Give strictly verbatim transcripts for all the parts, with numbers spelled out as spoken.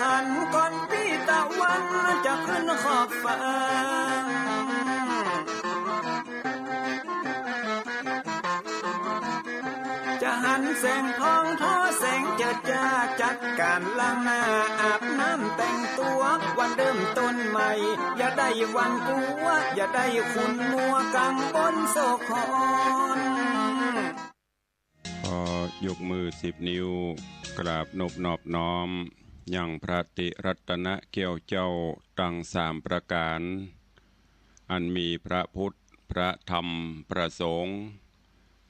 ขันก่อนปี้ตะวันจะขึ้นขอบฟ้า จะหันแสงทองทอแสงเจิดจ้า จัดก๋านล้างหน้าอาบน้ำแต่งตั๋ว วันเริ่มต้นใหม่ อย่าได้หวั่นกั๋ว อย่าได้ขุ่นมัวกังวลโศกหอน ขอยกมือสิบนิ้ว กราบนบนอบน้อม ยังพระติรัตนะแก้วเจ้าตังสามประก๋าน อันมีพระพุทธ พระธรรม พระสงฆ์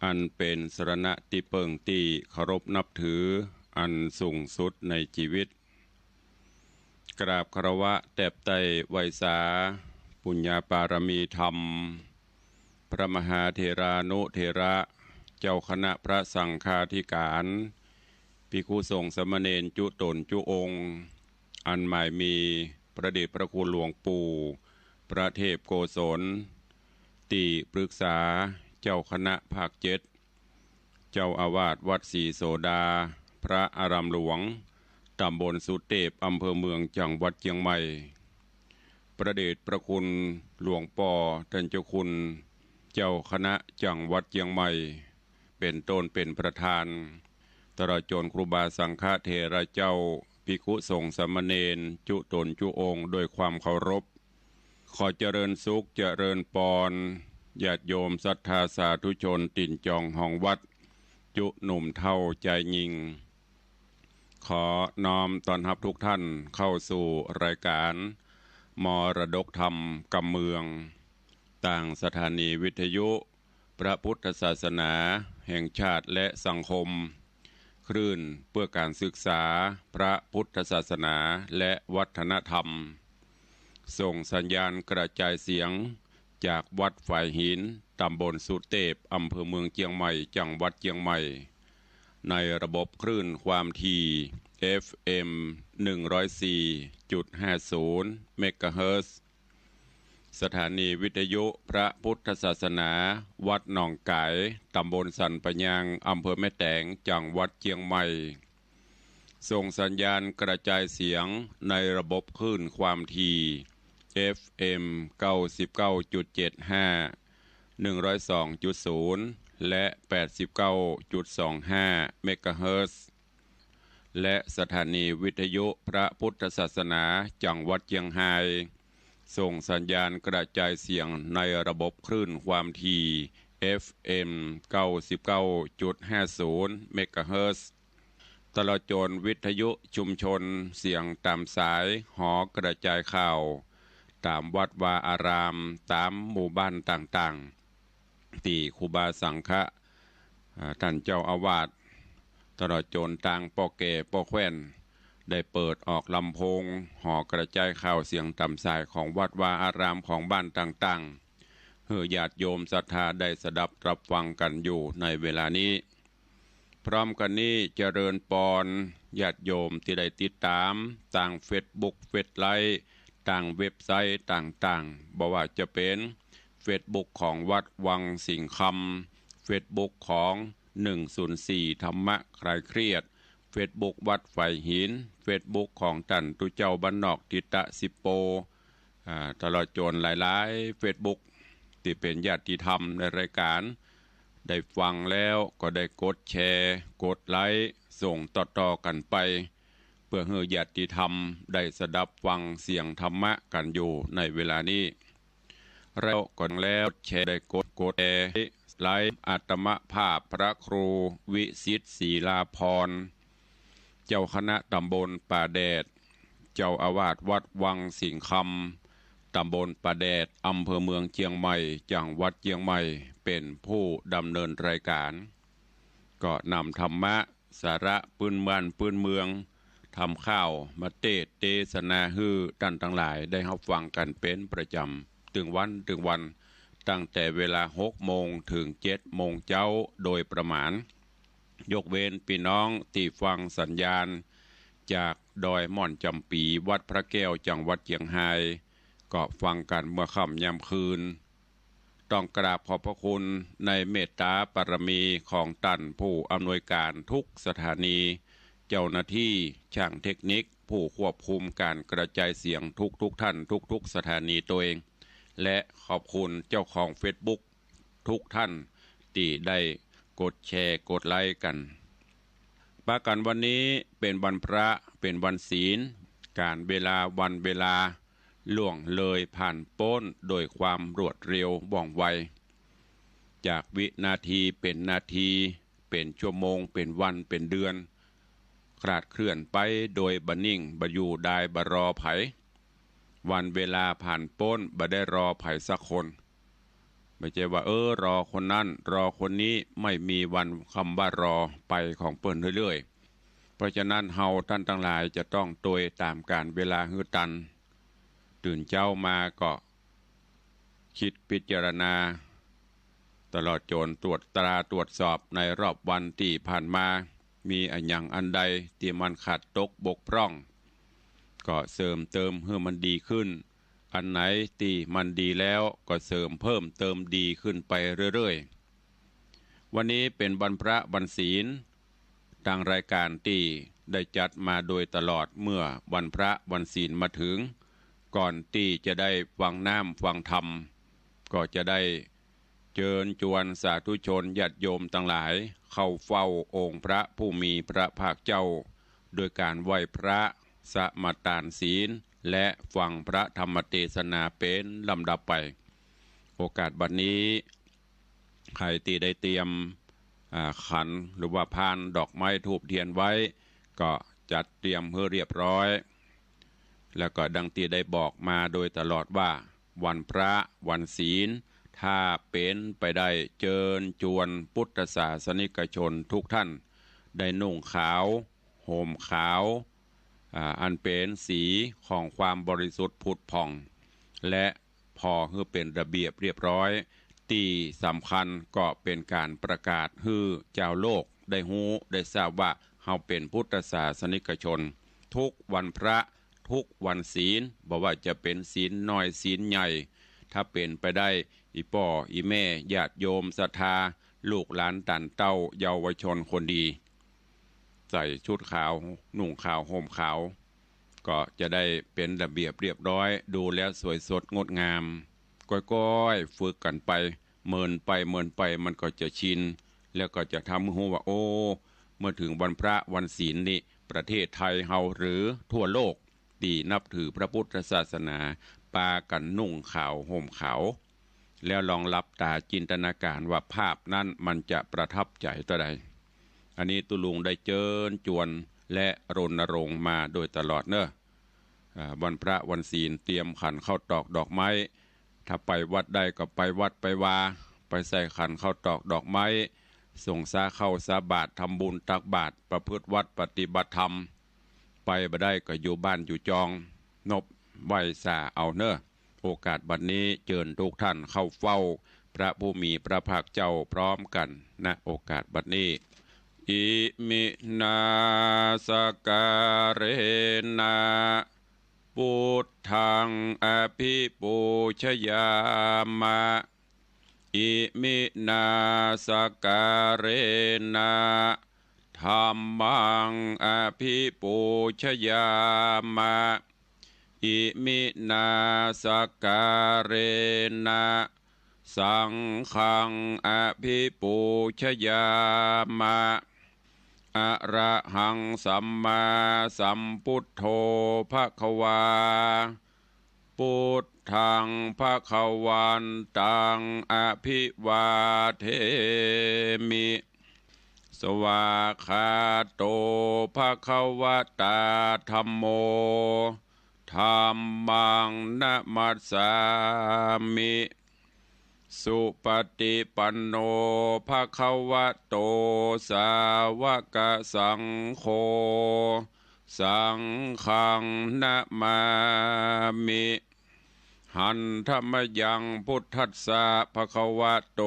อันเป๋นสรณะตี้เปิ้งตี้เคารพนับถือ อันสูงสุดในจีวิต กราบคารวะแตบไต้ไหว้สา ปุญญาปารมีธรรม พระมหาเถรานุเถระ เจ้าคณะพระสังฆาธิก๋าน ภิกขุสงฆ์สามเณรจุ๊ต๋นจุ๊องค์ อันหมายมีพระเดชพระคุณหลวงปู่ พระเทพโกศล ตี้ปรึกษาเจ้าคณะภาคเจ็ด เจ้าอาวาสวัดศรีโสดา พระอารามหลวง ต๋ำบลสุเตพ อำเภอเมือง จังหวัดเจียงใหม่ พระเดชพระคุณหลวงป้อต้านเจ้าคุณ เจ้าคณะจังหวัดเจียงใหม่ เป๋นต้นเป๋นประธาน ตลอดจ๋นครูบาสังฆเถระเจ้า ภิกขุสงฆ์สามเณรจุ๊ต๋นจุ๊องค์ โดยความเคารพ ขอเจริญสุขเจริญปอน ญาติโยมศรัทธาสาธุชนตี๋นจองห้องวัด จุ๊หนุ่มเฒ่าจายญิง ขอน้อมต้อนฮับทุกท่านเข้าสู่รายก๋านมรดกธรรมกำเมือง ตางสถานีวิทยุพระพุทธศาสนาแห่งชาติและสังคม คลื่นเพื่อการศึกษาพระพุทธศาสนาและวัฒนธรรม ส่งสัญญาณกระจายเสียงจากวัดฝายหิน ต๋ำบลสุเตพ อำเภอเมืองเจียงใหม่ จังหวัดเจียงใหม่ ในระบบคลื่นความถี่ เอฟเอ็ม หนึ่งร้อยสี่จุดห้าศูนย์ เมกะเฮิรตซ์ สถานีวิทยุพระพุทธศาสนาวัดหนองก๋าย ต๋ำบลสันป่ายาง อำเภอแม่แตง จังหวัดเจียงใหม่ ส่งสัญญาณกระจายเสียงในระบบคลื่นความถี่ เอฟเอ็ม เก้าสิบเก้าจุดเจ็ดห้า หนึ่งร้อยสองจุดศูนย์ และ แปดสิบเก้าจุดสองห้า เมกะเฮิรตซ์ และสถานีวิทยุพระพุทธศาสนาจังหวัดเจียงฮาย ส่งสัญญาณกระจายเสียงในระบบคลื่นความถี่ เอฟเอ็ม เก้าสิบเก้าจุดห้าศูนย์ เมกะเฮิรตซ์ ตลอดจ๋นวิทยุชุมชนเสียงต๋ามสาย หอกระจายข่าว ต๋ามวัดวาอาราม ต๋ามหมู่บ้านต่างๆ ตี้ครูบาสังฆะ อ่า ต้านเจ้าอาวาส ตลอดจ๋นตางป้อแก่ป้อแคว่น ได้เปิดออกลำโพง หอกระจายข่าวเสียงต๋ามสายของวัดวาอารามของบ้านต่างๆ หื้อญาติโยมศรัทธาได้สดับรับฟังกั๋นอยู่ในเวลานี้ พร้อมกั๋นนี้เจริญปอนญาติโยมตี้ได้ติดต๋ามตางเฟซบุ๊ก เฟซไลฟ์ ตางเว็บไซต์ต่างๆ บ่ว่าจะเป๋นเฟซบุ๊กของวัดวังสิงห์คำ เฟซบุ๊กของ หนึ่งศูนย์สี่ ธรรมะคลายเครียด เฟซบุ๊กวัดฝายหิน เฟซบุ๊กของต้านตุ๊เจ้าบ้านนอกทิตะสิบโป อ่า ตลอดจ๋นหลายๆ เฟซบุ๊ก ตี้เป๋นญาติธรรมในรายก๋าน ได้ฟังแล้วก็ได้กดแชร์ กดไลก์ ส่งต่อๆ กั๋นไป เปื้อหื้อญาติธรรมได้สดับฟังเสียงธรรมะกั๋นอยู่ในเวลานี้ แล้วก็แล้วแชร์ ได้กด กดแชร์ ไลก์ อัตมภาพพระครูวิสิทธิ์ ศรีลาภรณ์ เจ้าคณะต๋ำบลป่าแดด เจ้าอาวาสวัดวังสิงห์คำ ต๋ำบลป่าแดด อำเภอเมืองเจียงใหม่ จังหวัดเจียงใหม่ เป๋นผู้ดำเนินรายก๋าน ก็นำธรรมะ สาระปื้นบ้านปื้นเมือง ธรรมข่าวมาเตสน์เตสนาหื้อต้านตังหลายได้ฮับฟังกั๋นเป๋นประจ๋ำ ตึงวันตึงวัน ตั้งแต่เวลาหกโมงเถิงเจ็ดโมงเจ๊าโดยประมาณ ยกเว้นปี้น้องตี้ฟังสัญญาณจากดอยม่อนจ๋ำปี๋ วัดพระแก้ว จังหวัดเจียงฮาย ก็ฟังกั๋นเมื่อค่ำยามคืน ต้องกราบขอบพระคุณในเมตต๋าปารมีของต้านผู้อำนวยก๋านทุกสถานี เจ้าหน้าตี้ ช่างเทคนิค ผู้ควบคุมก๋านกระจายเสียงทุกๆ ท่าน ทุกๆ สถานีตวย และขอบคุณเจ้าของเฟซบุ๊กทุกท่านตี้ได้กดแชร์กดไลก์กั๋น ปากั๋นวันนี้เป๋นวันพระ เป๋นวันศีล ก๋านเวลาวันเวลาล่วงเลยผ่านป๊นโดยความรวดเร็วว่องไว จากวินาทีเป๋นนาที เป๋นชั่วโมง เป๋นวัน เป๋นเดือน คลาดเคลื่อนไปโดยบ่นิ่ง บ่อยู่ดาย บ่รอใผ วันเวลาผ่านป๊น บ่ได้รอใผสักคน บ่ใจ้ว่า เออ รอคนนั้น รอคนนี้ ไม่มีวันกำว่ารอ ไปของเปิ้นเรื่อยๆ เพราะฉะนั้นเฮาต้านตังหลายจะต้องตวยต๋ามก๋าลเวลาหื้อตัน ตื่นเจ๊ามาก็ กึ๊ดพิจารณา ตลอดจ๋นตรวจตราตรวจสอบในรอบวันตี้ผ่านมา มีอะหยังอันใดตี้มันขาดตกบกพร่อง ก็เสริมเติมหื้อมันดีขึ้น อันไหนตี้มันดีแล้วก็เสริมเพิ่มเติมดีขึ้นไปเรื่อยๆ วันนี้เป๋นวันพระวันศีล ตางรายก๋านตี้ได้จัดมาโดยตลอดเมื่อวันพระวันศีลมาเถิง ก่อนตี้จะได้ฟังน้ำฟังธรรม ก็จะได้เจิญจวนสาธุชนญาติโยมตังหลายเข้าเฝ้าองค์พระผู้มีพระภาคเจ้า โดยก๋านไหว้พระสมาตานศีล และฟังพระธรรมเตสนาเป๋นลำดับไป โอกาสบัดนี้ ใผตี้ได้เตรียม อ่า ขันหรือว่าพานดอกไม้ธูปเตียนไว้ ก็จัดเตรียมหื้อเรียบร้อย แล้วก็ดังตี้ได้บอกมาโดยตลอดว่า วันพระวันศีล ถ้าเป๋นไปได้เจิญจวนพุทธศาสนิกชนทุกท่าน ได้นุ่งขาว ห่มขาว อ่า อันเป๋นสีของความบริสุทธิ์ผุดผ่อง และผ่อหื้อเป๋นระเบียบเรียบร้อย ตี้สำคัญก็เป๋นก๋านประกาศหื้อจาวโลกได้ฮู้ได้ทราบว่าเฮาเป๋นพุทธศาสนิกชน ทุกวันพระ ทุกวันศีล บ่ว่าจะเป๋นศีลน้อยศีลใหญ่ ถ้าเป๋นไปได้ อี่ป้ออี่แม่ญาติโยมศรัทธา ลูกหลานต้านเต้าเยาวชนคนดี ใส่ชุดขาว นุ่งขาว ห่มขาว ก็จะได้เป๋นระเบียบเรียบร้อย ดูแล้วสวยสดงดงาม ก้อยๆ ฝึกกั๋นไป เมินไปเมินไปมันก็จะชิน แล้วก็จะทำหื้อฮู้ว่า โอ้ เมื่อเถิงวันพระวันศีลนี่ ประเทศไทยเฮาหรือทั่วโลกตี้นับถือพระพุทธศาสนา ปากั๋นนุ่งขาวห่มขาว แล้วลองหลับต๋าจินตนาก๋านว่าภาพนั้นมันจะประทับใจ๋เต้าใด อันนี้ตุ๊ลุงได้เจิญจวนและรณรงค์มาโดยตลอดเนาะ อ่า วันพระวันศีลเตรียมขันข้าวตอกดอกไม้ ถ้าไปวัดได้ก็ไปวัดไปวา ไปใส่ขันข้าวตอกดอกไม้ สงสาข้าวสาบาตร ทำบุญตักบาตร ประพฤติวัตรปฏิบัติธรรม ไปบ่ได้ก็อยู่บ้านอยู่จอง นบไหว้สาเอาเนาะ โอกาสบัดนี้เจิญทุกท่านเข้าเฝ้าพระผู้มีพระภาคเจ้าพร้อมกั๋น ณ โอกาสบัดนี้ อิมินาสการะนะ พุทธังอภิปูชยามะ อิมินาสการะนะ ธัมมังอภิปูชยามะ อิมินาสการะนะ สังฆังอภิปูชยามะ อะระหังสัมมาสัมพุทโธภะคะวา พุทธังภะคะวันตังอภิวาเทมิ สวากขาโตภะคะวะตาธัมโม ธัมมังนะมัสสามิ สุปฏิปันโนภะคะวะโต สาวกสังโฆ สังฆังนะมามิ หันธะมะยังพุทธัสสะภะคะวะโต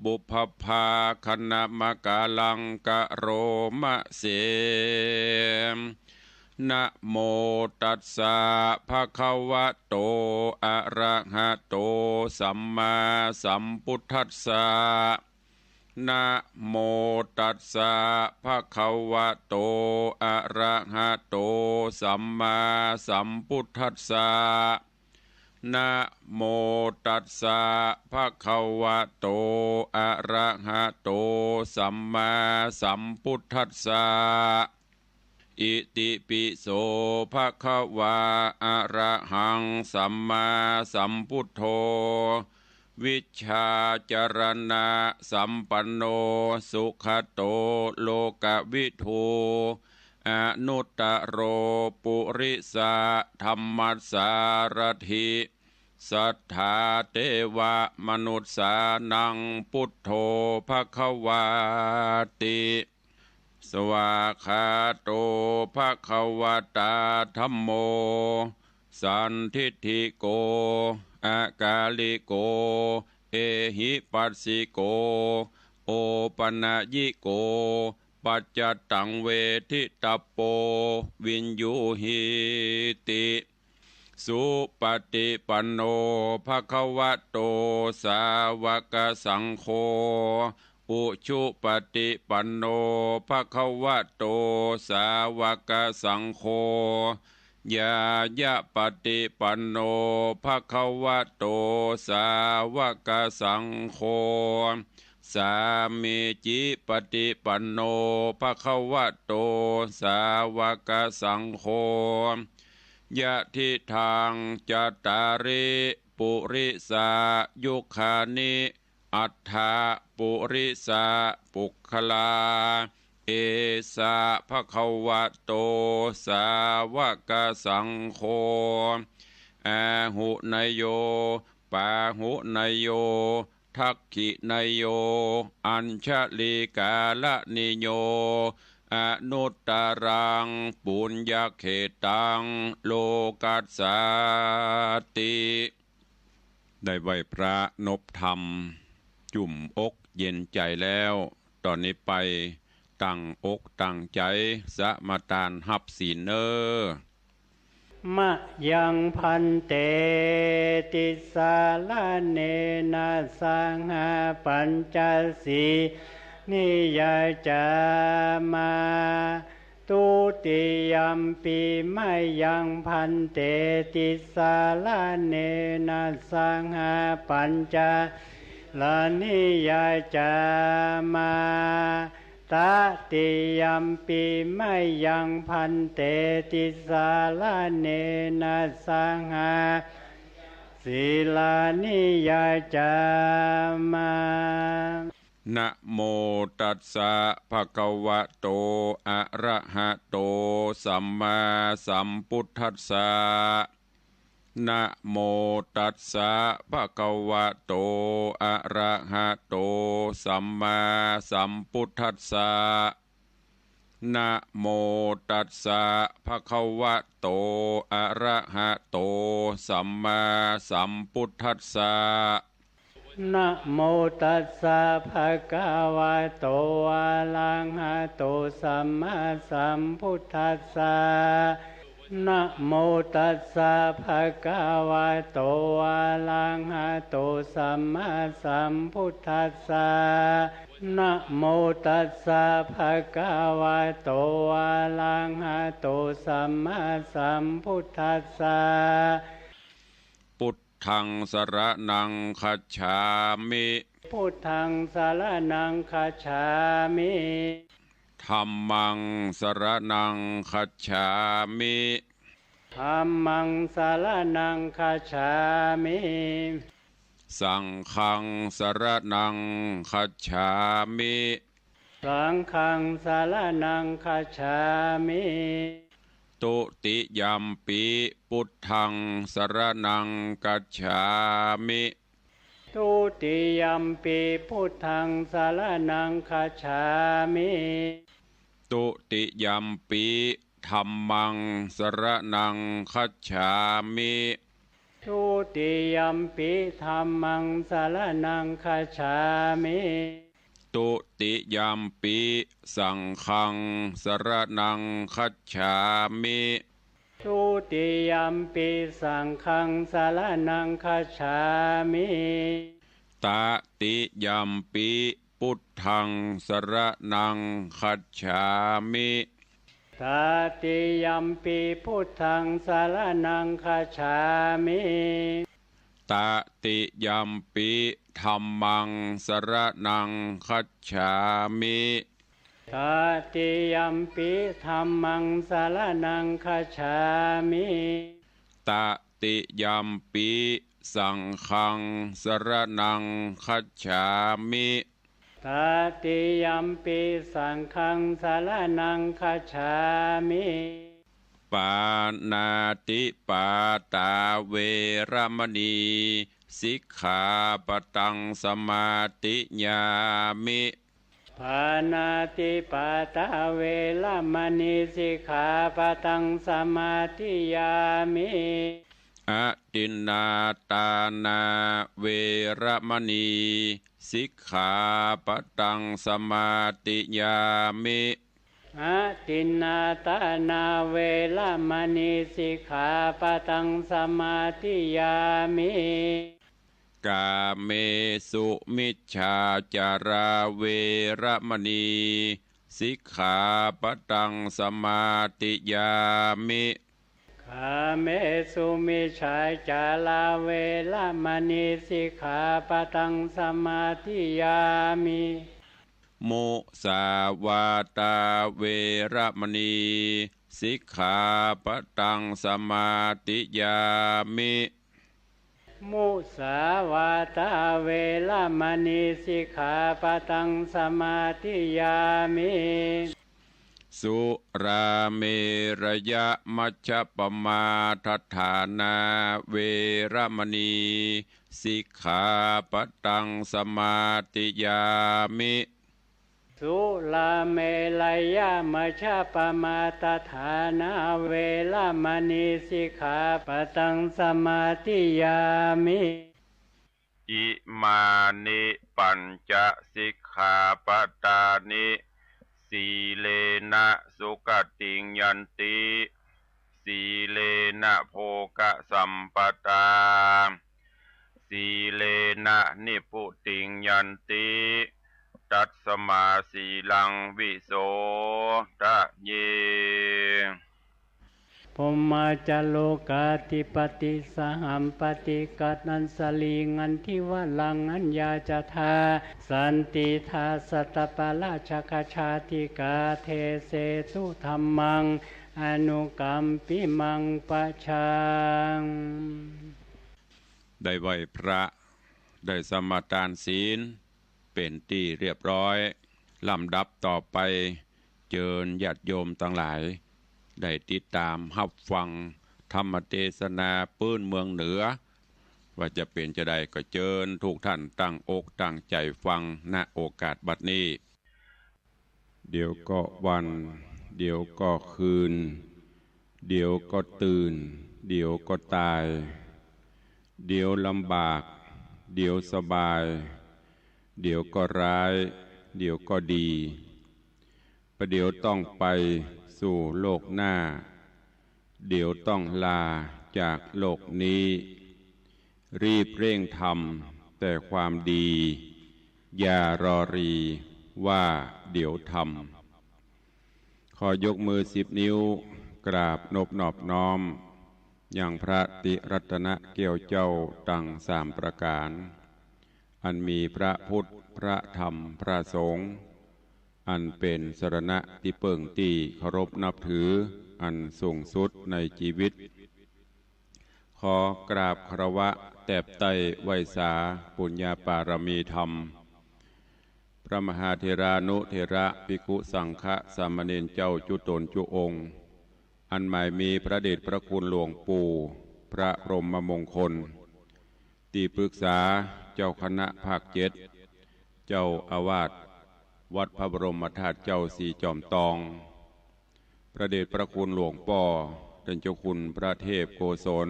ปุพพะภาคะนะมะกะลังกะโรมะเส นะโมตัสสะภะคะวะโต อะระหะโต สัมมาสัมพุทธัสสะ นะโมตัสสะ ภะคะวะโต อะระหะโต สัมมาสัมพุทธัสสะ นะโมตัสสะ ภะคะวะโต อะระหะโต สัมมาสัมพุทธัสสะ อิติปิโส ภะคะวา อะระหัง สัมมาสัมพุทโธ วิชชาจรณะสัมปันโน สุขะโต โลกะวิทู อนุตตะโร ปุริสะธัมมัสสารถิ สัทธาเตวะมนุสสานัง พุทโธ ภะคะวาติ สวากขาโต ภะคะวะตา ธัมโม สันทิฏฐิโก อะกาลิโก เอหิปัสสิโก โอปะนะยิโก ปัจจะตัง เวทิตะปโป วิญญูหีติ สุปะติปันโน ภะคะวะโต สาวะกะสังโฆ อุชุปะติปันโน ภะคะวะโต สาวะกะสังโฆ ญาญะปะติปันโน ภะคะวะโต สาวะกะสังโฆ สามีจิปะติปันโน ภะคะวะโต สาวะกะสังโฆ ยะทิฏฐัง จัตตาริ ปุริสายุคานิ อัฏฐะ ปุริสะ ปุคคลา เอสะ ภะคะวะโต สาวะกะสังโฆ อาหุเนโย ปาหุเนโย ทักขิเนโย อัญชลีกาละนิโย อนุตตะรัง ปุญญะเขตัง โลกัสสาติ ได้ไหว้พระนบธรรม จุ่มอกเย็นใจ๋แล้ว ต่อนี้ไปตั้งอกตั้งใจ๋สมาตานฮับศีลเน่อ มะยัง ภันเต ติสสะระเณนะ สะหะ ปัญจสีลานิ ยาจามา ทุติยัมปิ มะยัง ภันเต ติสสะระเณนะ สะหะ ปัญจสีลานิ ยาจามา ตติยัมปิ มะยัง ภันเต ติสสะระเณนะ สะหะ ปัญจสีลานิ ยาจามา นะโมตัสสะ ภะคะวะโต อะระหะโต สัมมาสัมพุทธัสสะ นะโมตัสสะ ภะคะวะโต อะระหะโต สัมมาสัมพุทธัสสะ นะโมตัสสะ ภะคะวะโต อะระหะโต สัมมาสัมพุทธัสสะ นะโมตัสสะ ภะคะวะโต อะระหะโต สัมมาสัมพุทธัสสะ นะโมตัสสะ ภะคะวะโต อะระหะโต สัมมาสัมพุทธัสสะ นะโมตัสสะ ภะคะวะโต อะระหะโต สัมมาสัมพุทธัสสะ พุทธัง สะระณัง คัจฉามิ พุทธัง สะระณัง คัจฉามิ ธัมมัง สะระณัง คัจฉามิ ธัมมัง สะระณัง คัจฉามิ สังฆัง สะระณัง คัจฉามิ สังฆัง สะระณัง คัจฉามิ ทุติยัมปิ พุทธัง สะระณัง คัจฉามิ ทุติยัมปิ พุทธัง สะระณัง คัจฉามิ ทุติยัมปิ ธัมมัง สะระณัง คัจฉามิ ทุติยัมปิ ธัมมัง สะระณัง คัจฉามิ ทุติยัมปิ สังฆัง สะระณัง คัจฉามิ ทุติยัมปิ สังฆัง สะระณัง คัจฉามิ ตติยัมปิ พุทธังสรณังคัจฉามิ Tatiyampi buddhaṃ saraṇaṃ gacchāmi. Tatiyampi dhammaṃ saraṇaṃ gacchāmi. Tatiyampi dhammaṃ saraṇaṃ gacchāmi. Tatiyampi saṅghaṃ saraṇaṃ gacchāmi. Tatiyampi saṅghaṃ saraṇaṃ gacchāmi. Pāṇātipātā veramaṇī sikkhāpadaṃ samādiyāmi. Pāṇātipātā veramaṇī sikkhāpadaṃ samādiyāmi. Adinnādānā veramaṇī sikkhāpadaṃ samādiyāmi. Adinnādānā veramaṇī sikkhāpadaṃ samādiyāmi. Kāmesu micchācārā veramaṇī sikkhāpadaṃ samādiyāmi. Kāmesu micchācārā veramaṇī sikkhāpadaṃ samādiyāmi. Musāvādā veramaṇī sikkhāpadaṃ samādiyāmi. Musāvādā veramaṇī sikkhāpadaṃ samādiyāmi. Surāmerayamajjapamādaṭṭhānā veramaṇī sikkhāpadaṃ samādiyāmi. Surāmerayamajjapamādaṭṭhānā veramaṇī sikkhāpadaṃ samādiyāmi. Imāni pañca sikkhāpadāni. Sīlena sugatiṃ yanti, sīlena bhogasampadā, sīlena nibbutiṃ yanti, tasmā sīlaṃ visodhaye. Brahmā ca lokādhipati sahampati katañjalī nandivaraṃ aññācatha santi dasadaparajakajātikā desetu dhammaṃ anukampimaṃ pajaṃ. ได้ไหว้พระ ได้สมาทานศีล เป๋นตี้เรียบร้อย ลำดับต่อไป เจิญญาติโยมตังหลาย ได้ติดต๋ามฮับฟังธรรมเตสนาปื๊นเมืองเหนือ ว่าจะเป๋นจาใด ก็เจิญทุกท่านตั้งอกตั้งใจ๋ฟัง ณ โอกาสบัดนี้ เดี๋ยวก็วัน เดี๋ยวก็คืน เดี๋ยวก็ตื่น เดี๋ยวก็ตาย เดี๋ยวลำบาก เดี๋ยวสบาย เดี๋ยวก็ร้าย เดี๋ยวก็ดี ประเดี๋ยวต้องไปสู่โลกหน้า เดี๋ยวต้องลาจากโลกนี้ รีบเร่งทำแต่ความดี อย่ารอรีว่าเดี๋ยวทำ ขอยกมือสิบนิ้ว กราบนบนอบน้อม ยังพระติรัตนแก้วเจ้าตังสามประก๋าน อันมีพระพุทธ พระธรรม พระสงฆ์ อันเป๋นสรณะตี้เปิ้งตี้เคารพนับถือ อันสูงสุดในจีวิต ขอกราบคารวะแตบใต้ไหว้สาปุญญาปารมีธรรม พระมหาเถรานุเถระภิกขุสังฆะสามเณรเจ้าจุ๊ต๋นจุ๊องค์ อันหมายมีพระเดชพระคุณหลวงปู่พระพรหมมงคล ตี้ปรึกษาเจ้าคณะภาคเจ็ด เจ้าอาวาสวัดพระบรมธาตุเจ้าสี่จอมตอง พระเดชพระคุณหลวงป้อต้านเจ้าคุณพระเทพโกศล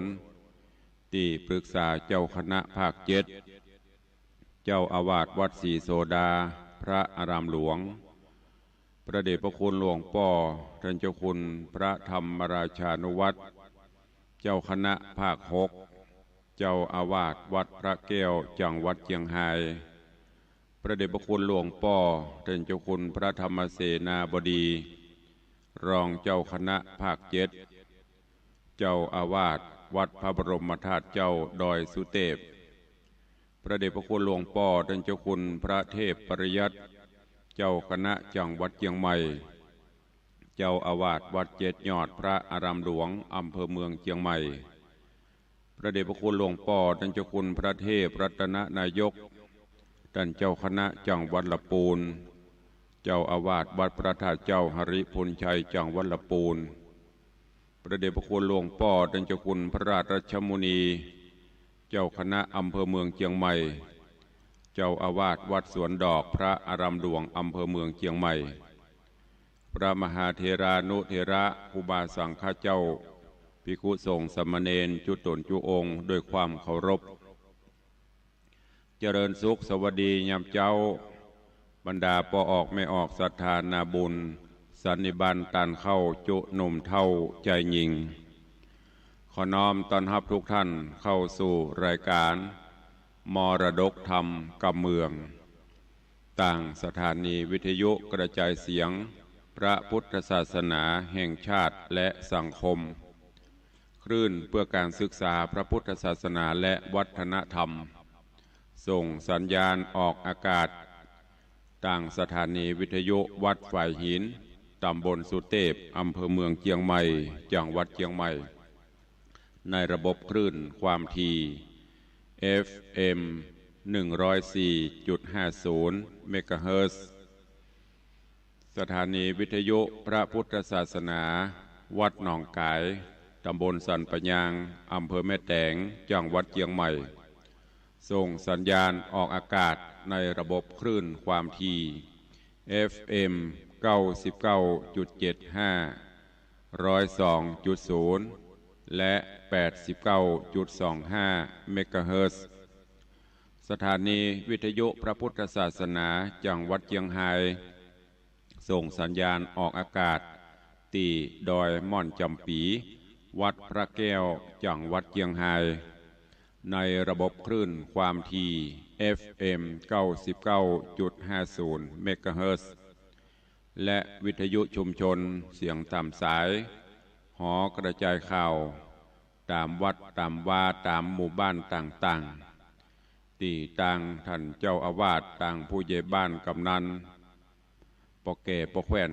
ตี้ปรึกษาเจ้าคณะภาคเจ็ด เจ้าอาวาสวัดศรีโสดา พระอารามหลวง พระเดชพระคุณหลวงป้อต้านเจ้าคุณพระธรรมราชานุวัฒน์ เจ้าคณะภาคหก เจ้าอาวาสวัดพระแก้ว จังหวัดเจียงฮาย พ พระเดชพระคุณหลวงป้อ ต้านเจ้าคุณพระธรรมเสนาบดี รองเจ้าคณะภาคเจ็ด เจ้าอาวาสวัดพระบรมธาตุเจ้าดอยสุเตพ พระเดชพระคุณหลวงป้อ ต้านเจ้าคุณพระเทพปริยัติ เจ้าคณะจังหวัดเจียงใหม่ เจ้าอาวาสวัดเจ็ดยอดพระอารามหลวง อำเภอเมืองเจียงใหม่ พระเดชพระคุณหลวงป้อ ต้านเจ้าคุณพระเทพรัตนนายก ต้านเจ้าคณะจังหวัดละปูน เจ้าอาวาสวัดพระธาตุเจ้าหริภุญชัยจังหวัดละปูน พระเดชพระคุณหลวงป้อ ต้านเจ้าคุณพระราชมุนี เจ้าคณะอำเภอเมืองเจียงใหม่ เจ้าอาวาสวัดสวนดอกพระอารามหลวง อำเภอเมืองเจียงใหม่ พระมหาเถรานุเถระ ครูบาสังฆเจ้า ภิกขุสงฆ์สามเณร จุ๊ต๋นจุ๊องค์ ด้วยความเคารพ เจริญสุขสวัสดียามเจ๊า บรรดาป้อออกแม่ออกศรัทธานาบุญ สันนิบาตต้านเข้า จุ๊หนุ่มเฒ่าจายญิง ขอน้อมต้อนฮับทุกท่านเข้าสู่รายการมรดกธรรมกำเมือง ตางสถานีวิทยุกระจายเสียงพระพุทธศาสนาแห่งชาติและสังคม คลื่นเพื่อการศึกษาพระพุทธศาสนาและวัฒนธรรม ส่งสัญญาณออกอากาศ ตางสถานีวิทยุวัดฝายหิน ตำบลสุเตพ อำเภอเมืองเจียงใหม่ จังหวัดเจียงใหม่ ในระบบคลื่นความถี่ เอฟเอ็ม หนึ่งร้อยสี่จุดห้าศูนย์ เมกะเฮิรตซ์ สถานีวิทยุพระพุทธศาสนา วัดหนองก๋าย ตำบลสันป่ายาง อำเภอแม่แตง จังหวัดเจียงใหม่ ส่งสัญญาณออกอากาศในระบบคลื่นความถี่ เอฟเอ็ม เก้าสิบเก้าจุดเจ็ดห้า ร้อยสองจุดศูนย์ และ แปดสิบเก้าจุดสองห้า เมกะเฮิรตซ์ สถานีวิทยุพระพุทธศาสนาจังหวัดเจียงฮาย ส่งสัญญาณออกอากาศ ตี้ดอยม่อนจ๋ำปี๋ วัดพระแก้ว จังหวัดเจียงฮาย ในระบบคลื่นความถี่ เอฟเอ็ม เก้าสิบเก้าจุดห้าศูนย์ เมกะเฮิรตซ์ และวิทยุชุมชนเสียงต๋ามสาย หอกระจายข่าว ต๋ามวัดต๋ามวา ต๋ามหมู่บ้านต่างๆ ตี้ตางต้านเจ้าอาวาส ตางผู้ใหญ่บ้าน กำนัน ป้อแก่ป้อแคว่น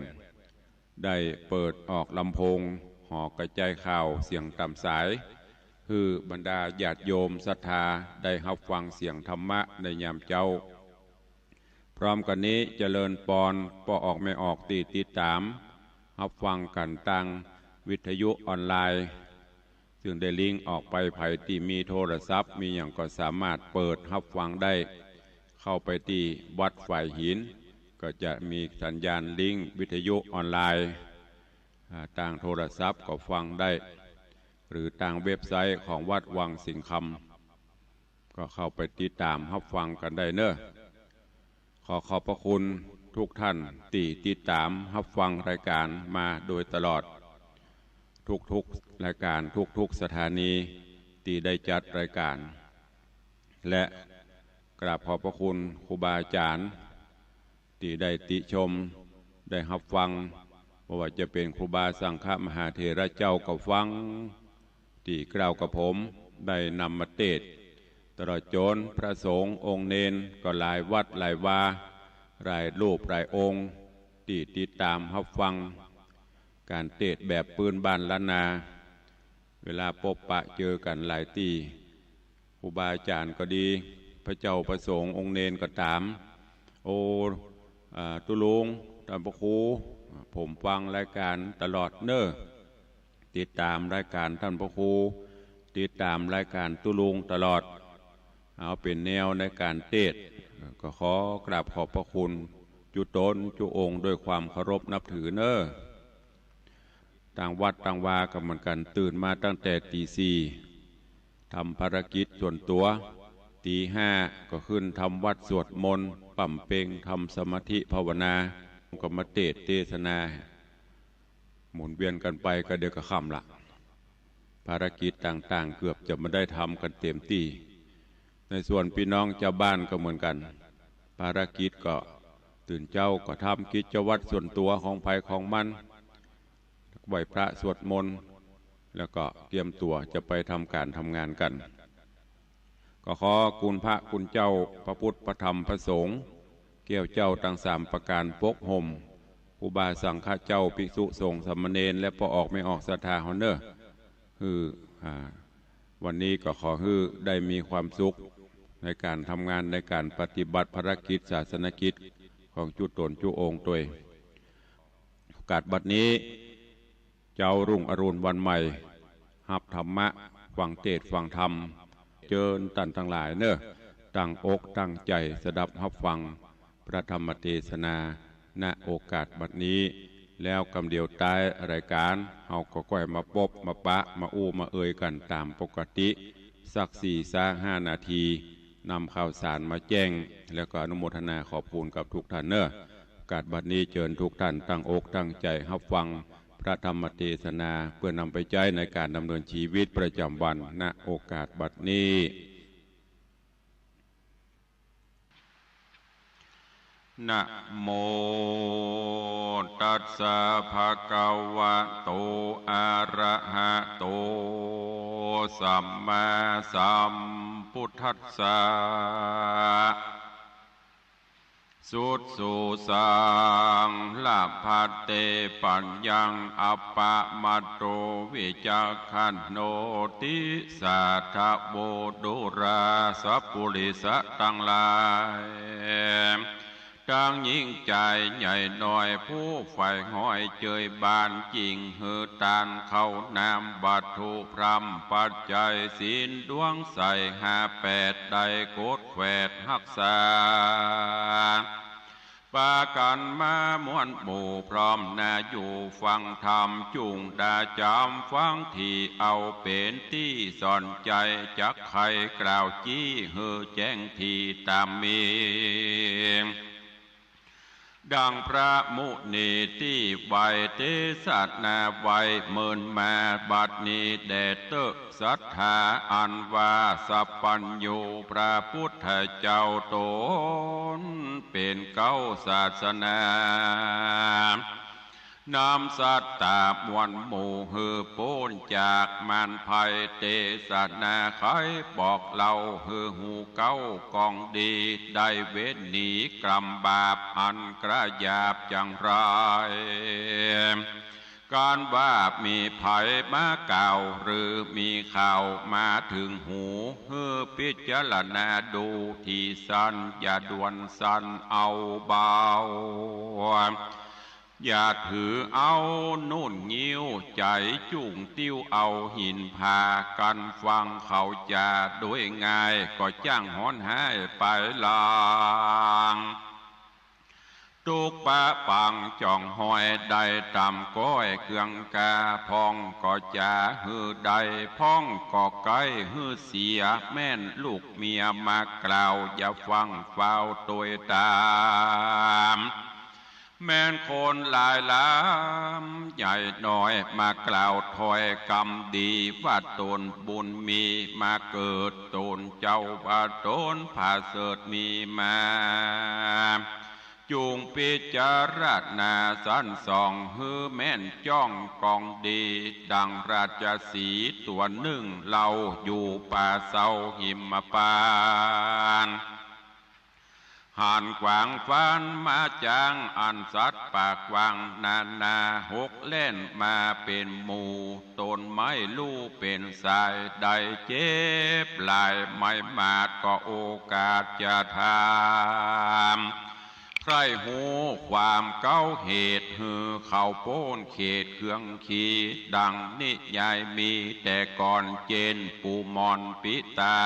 ได้เปิดออกลำโพง หอกระจายข่าวเสียงต๋ามสาย หื้อบรรดาญาติโยมศรัทธาได้ฮับฟังเสียงธรรมะในยามเจ๊า พร้อมกั๋นนี้เจริญปอนป้อออกแม่ออกตี้ติดต๋ามฮับฟังกั๋นตางวิทยุออนไลน์ ซึ่งได้ลิงก์ออกไป ใผตี้มีโทรศัพท์มีหยังก็สามารถเปิดฮับฟังได้ เข้าไปตี้วัดฝายหิน ก็จะมีสัญญาณลิงก์วิทยุออนไลน์ อ่า ตางโทรศัพท์ก็ฟังได้ หรือตางเว็บไซต์ของวัดวังสิงห์คำ ก็เข้าไปติดต๋ามฮับฟังกั๋นได้เน่อ ขอขอบพระคุณทุกท่านตี้ติดต๋ามฮับฟังรายการมาโดยตลอด ทุกๆรายการ ทุกๆสถานีตี้ได้จัดรายการ และกราบขอบพระคุณครูบาอาจ๋ารย์ ตี้ได้ติชม ได้ฮับฟัง บ่ว่าจะเป๋นครูบาสังฆมหาเถระเจ้าก็ฟัง ตี้กล่าวกับผมได้นำมาเตสน์ ตลอดจ๋นพระสงฆ์องค์เณรก็หลายวัดหลายวา หลายรูปหลายองค์ ตี้ติดต๋ามฮับฟังก๋านเตสน์แบบปื๊นบ้านล้านนา เวลาปบปะเจอกั๋นหลายตี้ ครูบาอาจ๋ารย์ก็ดี พระเจ้าพระสงฆ์องค์เณรก็ต๋าม โอ้ อ่า ตุ๊ลุง ต้านพระครู ผมฟังรายการตลอดเน่อ ติดต๋ามรายการต้านพระครู ติดต๋ามรายการตุ๊ลุงตลอด เอาเป๋นแนวในก๋านเตสน์ ก็ขอกราบขอบพระคุณจุ๊ต๋นจุ๊องค์ด้วยความเคารพนับถือเน่อ ตางวัดตางวาก็เหมือนกั๋น ตื่นมาตั้งแต่ตี๋สี่ ทำภารกิจส่วนตั๋ว ตี๋ห้าก็ขึ้นทำวัตรสวดมนต์ ป๋ำเป็ง ทำสมาธิภาวนา ก็มาเตสน์เตสนา หมุนเวียนกั๋นไปก็เดี๋ยวก็ค่ำละ ภารกิจต่างๆ เกือบจะบ่ได้ทำกั๋นเต๋มตี้ ในส่วนปี้น้องจาวบ้านก็เหมือนกั๋น ภารกิจก็ตื่นเจ๊าก็ทำกิจวัตรส่วนตั๋วของใผของมัน ไหว้พระสวดมนต์ แล้วก็เกียมตั๋วจะไปทำก๋านทำงานกั๋น ก็ขอคุณพระคุณเจ้า พระพุทธ พระธรรม พระสงฆ์ แก้วเจ้าตึงสามประก๋านปกห่ม ครูบาสังฆะเจ้า ภิกษุสงฆ์ สามเณร และป้อออกแม่ออกศรัทธาเฮาเน่อ หื้อ อ่า วันนี้ก็ขอหื้อได้มีความสุขในก๋านทำงาน ในก๋านปฏิบัติภารกิจศาสนกิจของจุ๊ต๋นจุ๊องค์ตวย โอกาสบัดนี้ เจ๊ารุ่งอรุณวันใหม่ ฮับธรรมะ ฟังเทศน์ฟังธรรม เจิญต้านตังหลายเน่อ ตั้งอกตั้งใจ๋สดับฮับฟังพระธรรมเตสนา ณ โอกาสบัดนี้ แล้วกำเดียวต๊ายรายก๋าน เฮาก็ก้อยมาปบมาปะ มาอู้มาเอยกั๋นต๋ามปกติ สักสี่ซะห้านาที นำข่าวสารมาแจ้ง แล้วก็อนุโมทนาขอบคุณกับทุกท่านเน่อ โอกาสบัดนี้เจิญทุกท่านตั้งอกตั้งใจ๋ฮับฟังพระธรรมเตสนา เพื่อนำไปใจ๊ในก๋านดำเนินชีวิตประจ๋ำวัน ณ โอกาสบัดนี้ นะโมตัสสะ ภะคะวะโต อะระหะโต สัมมาสัมพุทธัสสะ สุดสูสัง ละพัตเต ปัญญัง อัปปะมาโต วิจักขันโน ติสาทะโว ดูราสะปุริสะตังหลาย ตังญิงจายใหญ่น้อย ผู้ใฝ่ห้อยเจยบาน จิ่งหื้อตานข้าวน้ำ วัตถุพร่ำปัจจัย ศีลดวงใสห้าแปด ได้กดแขวดฮักษา ปากั๋นมามวลหมู่พร้อมหน้าอยู่ฟังธรรม จุ่งดาจ๋ำฟังตี้เอาเป๋นตี้สอนใจ๋ จักไขกล่าวจี้หื้อแจ้งตี้ต๋ามมี ดังพระมุนีตี้ไหว้เตสนาไว้เมินมา บัดนี้แด่เต๊อะศรัทธาอันว่าสัพพัญญูพระพุทธเจ้าต๋นเป๋นเก๊าศาสนา นำสัตตามวลหมู่หื้อป๊นจากมารภัย เตสนาไขบอกเล่าหื้อฮู้เก๊ากองดี ได้เว้นหนีกรรมบาปอันกระหยาบจังไร ก๋านว่ามีใผมากล่าว หรือมีข่าวมาเถิงหู หื้อพิจารณาดูตี้สั้น อย่าด่วนสั้นเอาเบา อย่าถือเอานุ่นงิ้ว ใจ๋จุ่งติ้วเอาหินผา กั๋นฟังเขาจาโดยง่าย ก็จ้างฮ้อนฮ้ายไปหลัง ตุ๊กปะปังจ๋องฮ้อย ได้ต๋ามก้อยเคืองกา พ่องก็จ๋าหื้อได้ พ่องก็ใก้หื้อเสีย แม่นลูกเมียมากล่าว อย่าฟั่งฟ้าวตวยต๋าม แม่นคนหลายหลามใหญ่น้อย มากล่าวถ้อยกำดี ว่าต๋นบุญมีมาเกิด ต๋นเจ้าว่าต๋นผาเสริฐมีมา จุ่งพิจารณาสันส่อง หื้อแม่นจ้องกองดี ดังราชสีห์ตั๋วนึ่ง เล่าอยู่ป่าเซาหิมพานต์ หันขวางฟันมาจ๋าง อันสัตว์ปากกว้างนานา หกแล่นมาเป๋นหมู่ ต๋นไม่ฮู้เป๋นสาย ได้เจ็บหลาย ไม่มาดก็โอกาสจะถาม ใคร่ฮู้ความเก๊าเหตุ หื้อเขาป๊นเขตเคืองขี ดังนิยายมีแต่ก่อน เจนปูมอนปิตา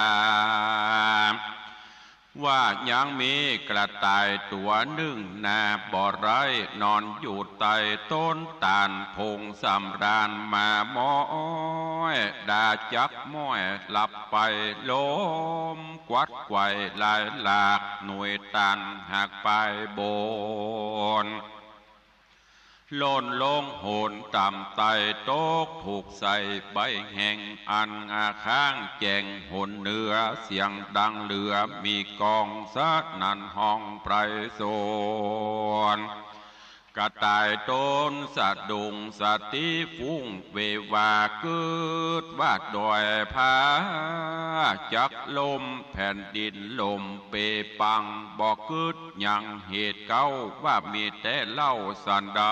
ว่ายังมีกระต่ายตั๋วนึ่ง นาบ่ไร้นอนอยู่ใต้ต้นตาล ผงสำราญมาม้อย ดาจักม้อย หลับไปลมกวัดไกวหลายหลาก หน่วยตาลหักปลายบน ล่นลงหนต่ำไต่ตกถูกใส่ใบแห้ง อันอาข้างแจ้งหนเหนือ เสียงดังเหลือมีกองสนั่นฮ้องไพรสน กระต่ายตนสะดุ้งสติฟุ้งเววา กึ๊ดว่าดอยผาจักล้ม แผ่นดินล่มเปปัง บ่กึ๊ดหยังเหตุเก๊า ว่ามีแต่เล่าสันใด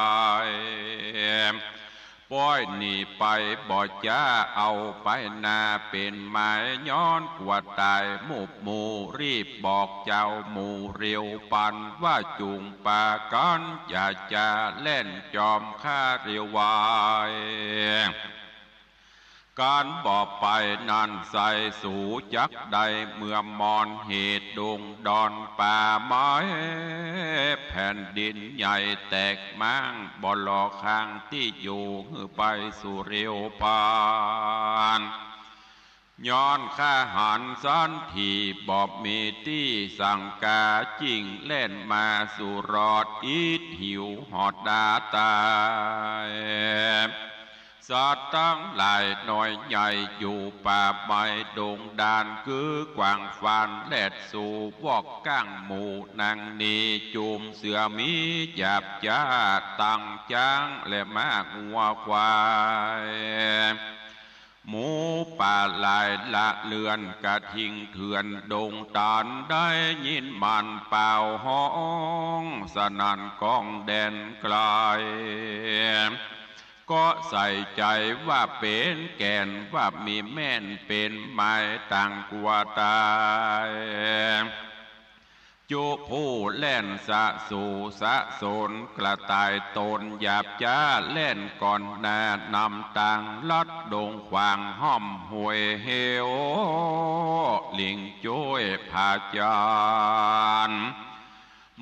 ป้อยหนีไปบ่จ๊า เอาไปนาเป๋นหมาย ย้อนกั๋วต๋ายหมู่หมู่ รีบบอกเจ้าหมู่เร็วปัน ว่าจุ่งปากั๋นอย่าจ๋า แล่นจอมข้าเร็วไว กั๋นบ่ไปนั้นไส้สูจักได้ เมื่อมอนเหตุดงดอนป่าไม้ แผ่นดินใหญ่แตกม้าง บ่หล่อข้างตี้อยู่ หื้อไปสู่เร็วปัน ย้อนข้าหันสันที บ่มีตี้สังกา จิ่งแล่นมาสู่รอด อิดหิวหอดดาต๋าย สัตว์ตังหลายน้อยใหญ่อยู่ป่าไม้ดงดาน กื๊กวางฟานแลดสู่วอกก้างหมู่ นางนี้จุมเสือหมีหยาบจ๊า ตังจ๊างและม้างัวควาย หมูป่าหลายละเลือน กระทิงเถื่อนดงต๋าน ได้ยินมันป่าวฮ้อง สนั่นก้องแดนไกล ก็ใส่ใจ๋ว่าเป๋นแก่น ว่ามีแม่นเป๋นหมาย ต่างกั๋วต๋าย จุผู้แล่นสะสู่สะสน กระต่ายตนหยาบจ๊า แล่นก่อนหน้านำตาง ลัดดงขวางห้อมห้วยเหว หลิงจ้วยผาจาน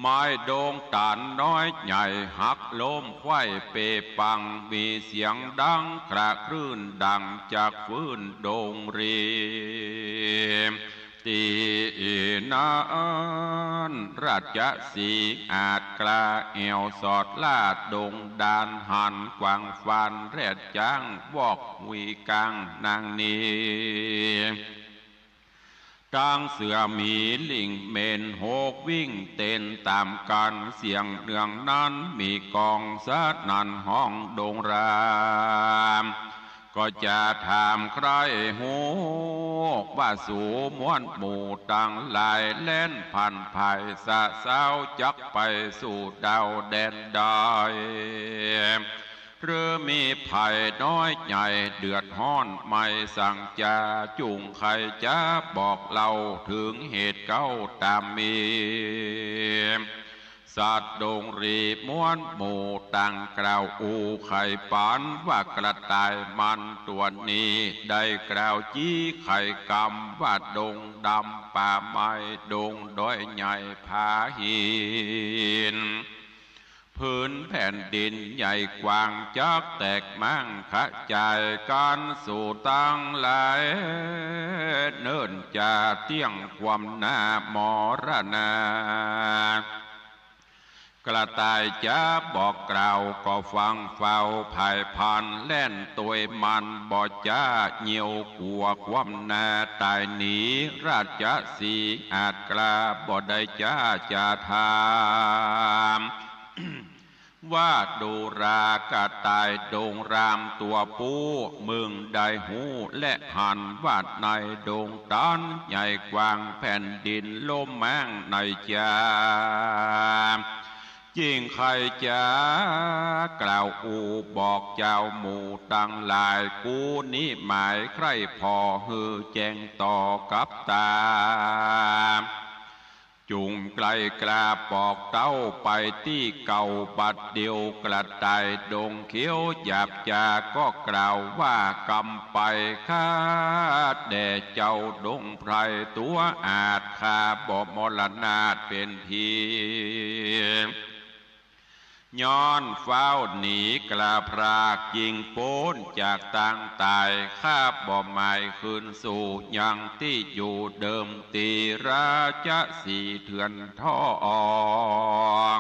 ไม้ดงต๋านน้อยใหญ่หักล้มไขว้เปปัง มีเสียงดังคระคลื่นดังจากฟืนดงรี ตี้นั้นราชสีห์อาจกล้าแอ่วสอดลาดดงดาน หันกวางฟานแลดจ๊าง วอกหุยก้างนางนี้ ตังเสือหมีลิงเหม็นหกวิ่งเต้นต๋ามกั๋น เสียงเนืองนั้นมีกองสนั่นฮ้องดงราม ก็จะถามใคร่ฮู้ ว่าสูมวลหมู่ตังหลาย แล่นผ่านผายสะเซ้า จักไปสู่ดาวแดนใด หรือมีภัยน้อยใหญ่เดือดฮ้อน ไม่สังจ๋า จุ่งใค่จะบอกเล่า เถิงเหตุเก๊าต๋ามมี สัตว์ดงรีมวลหมู่ต่างกล่าวอู้ไขปัน ว่ากระต่ายมันตั๋วนี้ ได้กล่าวจี้ไขกำ ว่าดงดำป่าไม้ ดงดอยใหญ่ผาหิน ผืนแผ่นดินใหญ่กว้างจักแตกม้างขะจายกั๋นสู่ตังหลาย เนิ่นจะเตี้ยงความหน้ามรณา กระต่ายจะบอกกล่าวก็ฟังเฝ้าผายพลัน แล่นตวยมันบ่จ๊า เยียวกั๋วความหน้าต๋ายหนี ราชสีห์อาจกล้าบ่ได้จ๊าจะถาม ว่าดูรา กระต่ายดงรามตั๋วปู้ มึงได้ฮู้และหัน ว่าในดงต๋านใหญ่กว้าง แผ่นดินล่มม้างในจา จิ่งใค่จะกล่าวอู้บอกเจ้าหมู่ตังหลาย กูนี้หมายใคร่ผ่อหื้อแจ้งต่อกับต๋า จุ่งไกลกล้าปอกเต้าไปตี้เก่าบัดเดียว กระต่ายดงเขียวหยาบจาก็กล่าวว่ากำไป ข้าแด่เจ้าดงไพรตั๋วอาจ ข้าบ่มรณาถเป๋นที ย้อนฟ้าวหนีกล้าพราก จิ่งป๊นจากตางต๋าย ข้าบ่หมายคืนสู่ยังตี้อยู่เดิม ตี้ราชสีห์เถื่อนทอง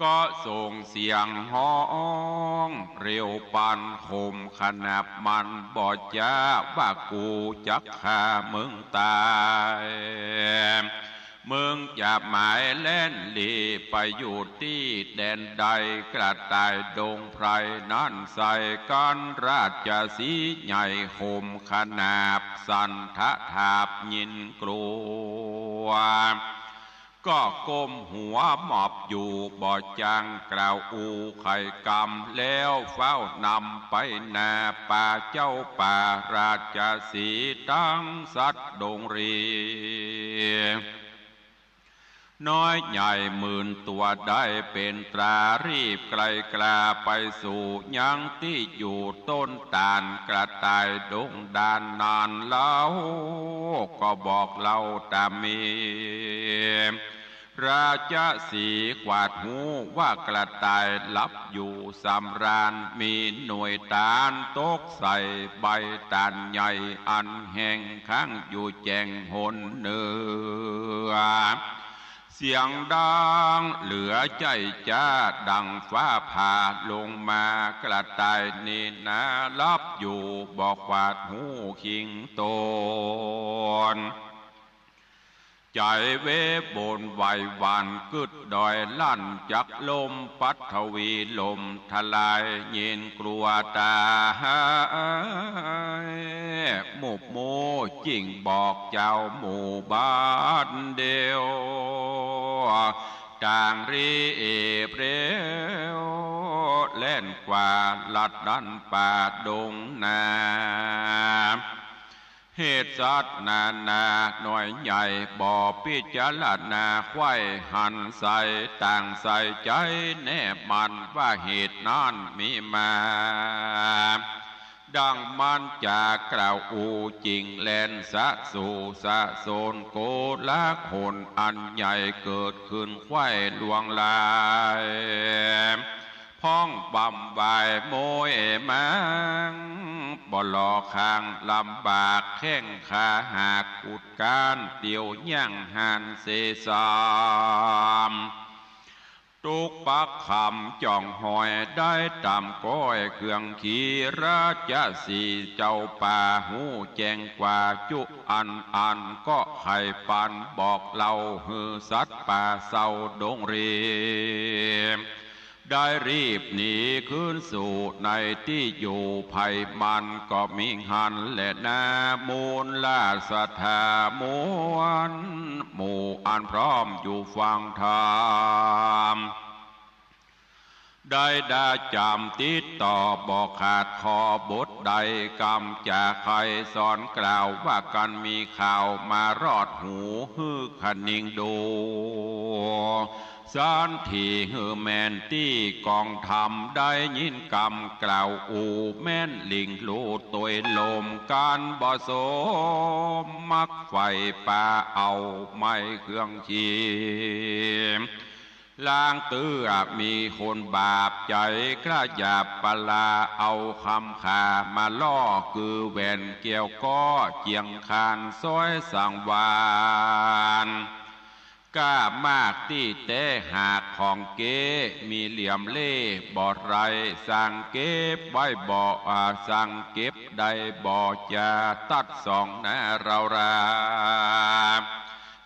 ก็ส่งเสียงฮ้องเร็วปานคมขนาบ มันบ่จ๊าว่ากูจักฆ่ามึงตาย มึงจะหมายแล่นหลีไปอยู่ตี้แดนใด กระต่ายดงไพรนั้นใส่กั๋น ราชสีห์ใหญ่คมขนาบ สันทะถาบยินกลัว ก็ก้มหัวหมอบอยู่บ่จางกล่าวอู้ไขกำ แล้วฟ้าวนำไปหน้าป่าเจ้าป่า ราชสีห์ตังสัตว์ดงรี น้อยใหญ่หมื่นตั๋วได้เป๋นตรา รีบไกลกล้าไปสู่ยังตี้อยู่ต้นตาล กระต่ายดงดานนั้นเล่า ก็บอกเล่าต๋ามมี ราชสีห์กวาดฮู้ว่ากระต่ายหลับอยู่สำราญ มีหน่วยตาลตกใส่ใบตาลใหญ่ อันแห้งค้างอยู่แจ่งหนเหนือ เสียงดังเหลือใจ้จ๊าดังฟ้าผ่าลงมา กระต่ายนี่นาหลับอยู่บ่กวาดฮู้คิงตน ใจ๋เวบนไหวหวั่นกึ๊ดดอยลั่นจักลม ปัทวีลมทลายยินกลัวต๋าย หมู่หมู่จิ่งบอกเจ้าหมู่บ้านเดียว ต่างรีบเร็วแล่นกว่าลัดดั้นป่าดงนา เหตุสัตว์นานาน้อยใหญ่ บ่พิจารณาใค่หันใส่ ต่างใส่ใจ๋แน่มั่นว่าเหตุนั้นมีมา ดังมันจะกล่าวอู้จิ่งแล่นสะสู่สะโสน โกลาหลอันใหญ่เกิดขึ้นใค่ลวงลาย พ้องบำวายโมยมัง บ่หล่อคางลำบากแข้งขาหากกุดก้าน เตียวย่างหานเสสาม ตุ๊กปักคำจ่องหอยได้ต๋ามก้อยเครื่องขี่ ราชสีห์เจ้าป่าฮู้แจ้งกว่าจุอันอัน ก็ไขปันบอกเล่าหื้อสัตว์ป่าเศร้าดงรี ได้รีบหนีคืนสู่ในตี้อยู่ ไผมันก็มีหั้นแลนา มูลราชธาหมวลหมู่อันพร้อมอยู่ฟังธรรม ได้ดาจ๋ำติดต่อบ่ขาด ขอบทใดกำจะใค่สอนกล่าว ว่ากั๋นมีข่าวมารอดหูหื้อคะนิงดู สันทีหื้อแม่นตี้กองธรรม ได้ยินกำกล่าวอู้แม่นหลิ้งลู่ตวยลม กั๋นบ่สมมักใฝ่ปาเอาไม้เครื่องขี ลางเตื้อมีคนบาปใจ๋ กล้าหยาบปลาเอาคำขามาล่อ คือแหวนแก้วก็เจียงคานซ้อยสังวาน กล้ามากตี้แต๊หากของเก๊ มีเหลี่ยมเล่ห์บ่ไร สั่งเก็บไว้บ่ อ่า สั่งเก็บได้บ่ จะตัดส่องนาเรารา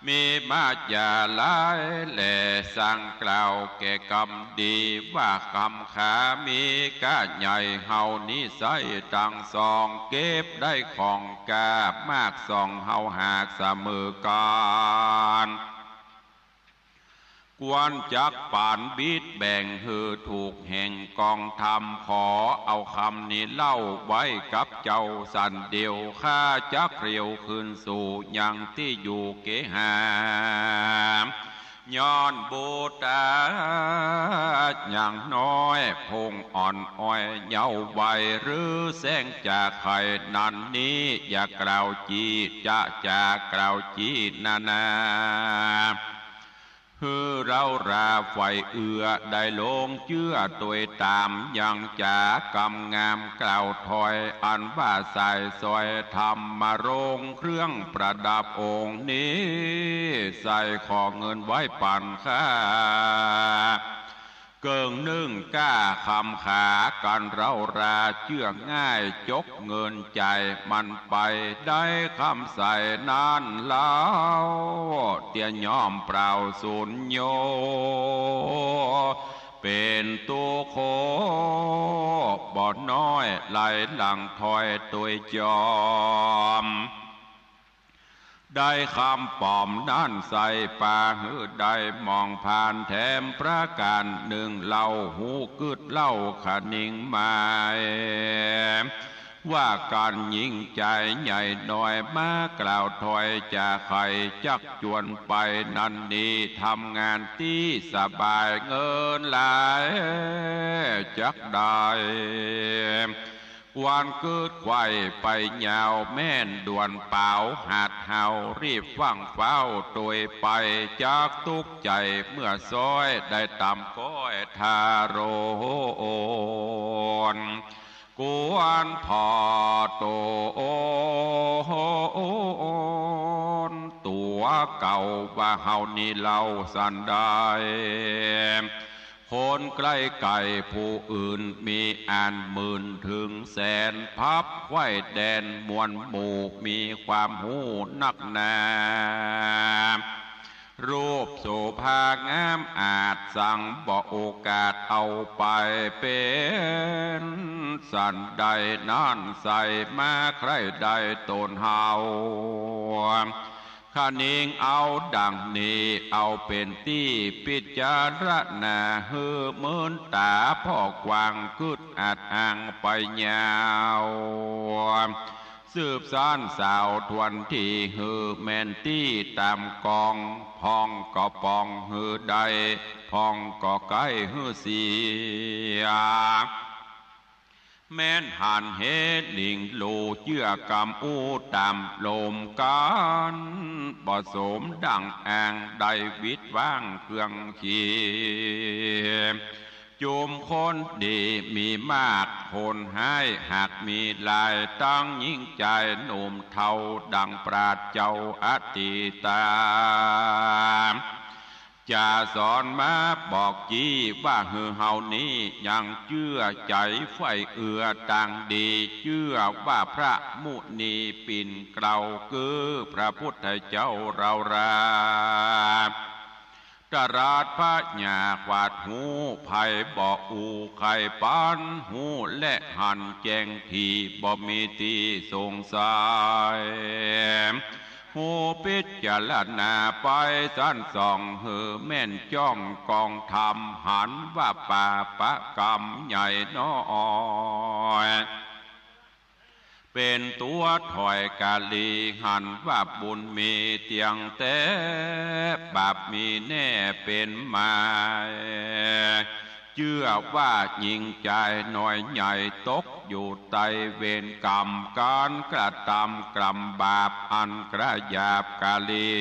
มีมาจาหลายแหล่ สั่งกล่าวแก่กำดี ว่ากำขามีก้าใหญ่ เฮานี้ใส้ตังสอง เก็บได้ของกล้ามากส่อง เฮาหากเสมอกั๋น ควรจักปันบิดแบ่งหื้อถูกแห่งกองธรรม ขอเอากำนี้เล่าไว้กับเจ้าสันเดียว ข้าจักเรียวคืนสู่ยังตี้อยู่เกหา ย้อนบุตรายังน้อย พงอ่อนอ้อยเยาว์วัย หรือแสงจากไข่นั้นนี้ อย่ากล่าวจี้ จะ จะกล่าวจี้นานา หื้อเราราใฝ่เอื้อได้ลงเจื้อตวยต๋าม ยังจ๋ากำงามกล่าวถอย อันว่าสายสร้อยธรรมรงค์ เครื่องประดับองค์นี้ ใส่ของเงินไว้ปันข้า เกิ่งนึ่งก้าคำขา กั๋นเร้าราเจื้อง่าย จกเงินจ่ายมันไป ได้คำใสนั้นเล่า เตียย่อมเปล่าสูญโย เป๋นตุ๊กข์บ่น้อย ไหลหลั่งถอยตวยจอม ได้คำป๋อมนั้นใส่ปา หื้อได้มองผ่านแถมประก๋านนึ่งเล่า ฮู้กึ๊ดเล่าคะนิงหมาย ว่ากั๋นญิงจายใหญ่น้อย มากล่าวถ้อยจาใค่ จักจวนไปนั้นนี้ ทำงานตี้สบาย เงินหลายจักได้ ควรกึ๊ดไขว่ไปยาว แม่นด่วนป๋าวหัดเฮา รีบฟั่งฟ้าวตวยไป จักตุ๊กข์ใจ๋เมื่อซ้อย ได้ต๋ามก้อยทารุณ ควรผ่อตน ตั๋วเก่าว่าเฮานี้เล่าสันใด คนใกล้ไก๋ผู้อื่นมีอันหมื่นเถิงแสน พับไขว่แดนมวลหมู่ มีความฮู้นักหนา รูปโสภางามอาจ สังบ่โอกาสเอาไป เป๋นสันใดนั้นใส่ มาใคร่ได้ตนเฮา คะนิงเอาดังนี้ เอาเป๋นตี้ปิจารณา หื้อเมินต๋าผ่อกว้าง กึ๊ดอัดอ้างไปยาว สืบสานสาวทวนที หื้อแม่นตี้ต๋ามกอง พ่องก็ป่องหื้อได้ พ่องก็ใก้หื้อเสีย แม้นหันเหหนิงโล เจื้อกำอู้ต๋ามลมกั๋น บ่สมดั่งอ้าง ได้วิดว้างเครื่องขี จุมคนดีมีมาก คนฮ้ายหากมีหลาย ตังญิงจายหนุ่มเฒ่า ดั่งปราชญ์เจ้าอตีตา จะสอนมาบอกจี้ ว่าหื้อเฮานี้ยังเจื้อใจ๋ใฝ่เอือตางดี เจื้อว่าพระมุนีปิ่นเกล้า คือพระพุทธเจ้าเฮารา ตรัสพญาขวาดฮู้ ใผบ่อู้ใค่ปันฮู้ และหันแจ้งถี่ บ่มีตี้สงสัย ฮู้ปิจารณาไปสันส่อง หื้อแม่นจ้องกองธรรม หันว่าปาปะกรรมใหญ่น้อย เป๋นตั๋วถอยกาลี หันว่าบุญมีเตียงแต๊ บาปมีแน่เป๋นหมาย เจื้อว่าญิงจายน้อยใหญ่ ตกอยู่ใต้เวรกรรม ก๋านกระตำกรรมบาป อันกระหยาบกาลี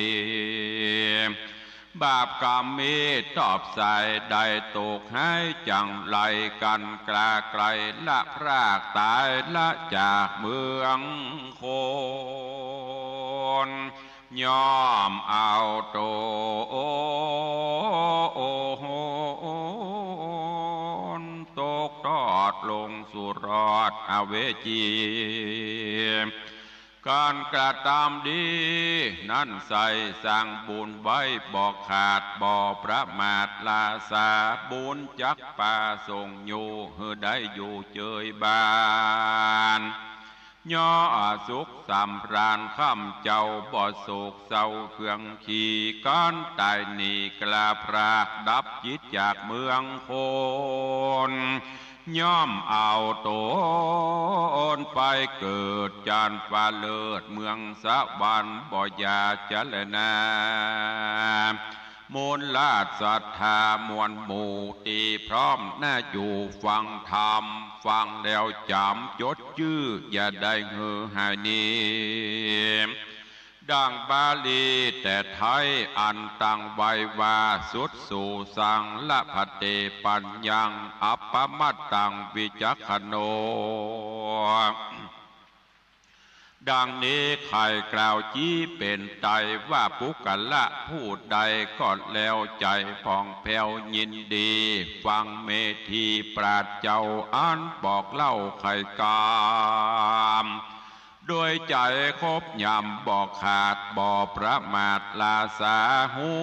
บาปกรรมมีตอบสาย ได้ตกฮ้ายจังไร กั๋นกล้าไกลละพรากต๋าย ละจากเมืองคน ย่อมเอาตน ตกทอดลงสู่รอดอเวจี ก๋านกระตำดีนั้นใส่ สร้างบุญไว้บ่ขาด บ่ประมาทลาสา บุญจักปาส่งอยู่ หื้อได้อยู่เจยบาน ย่อสุขสำราญค่ำเจ้า บ่โศกเศร้าเครื่องขี ก๋านต๋ายหนีกล้าพราก ดับจิตจากเมืองคน ย่อมเอาตนไปเกิดจันทร์ฟ้าเลิศเมืองสวรรค์ บ่อย่าเจรนา มวลราชศรัทธามวลหมู่ ตี้พร้อมหน้าอยู่ฟังธรรม ฟังแล้วจ๋ำจดจื้อ อย่าได้หื้อหายหนี ดั่งบาลีแต่ไทยอันตั้งไว้ว่า สุตสูสัง ละภันเต ปัญญัง อัปปมัตตัง วิจักขโณ ด ดังนี้ใค่กล่าวจี๊เป๋นไตรว่า บุคคละผู้ใดก็แล้ว ใจ๋ผ่องแผ้วยินดี ฟังเมธีปราชญ์เจ้า อันบอกเล่าไขกำ โดยใจ๋ครบย่ำบ่ขาด บ่ประมาทลาสา ฮู้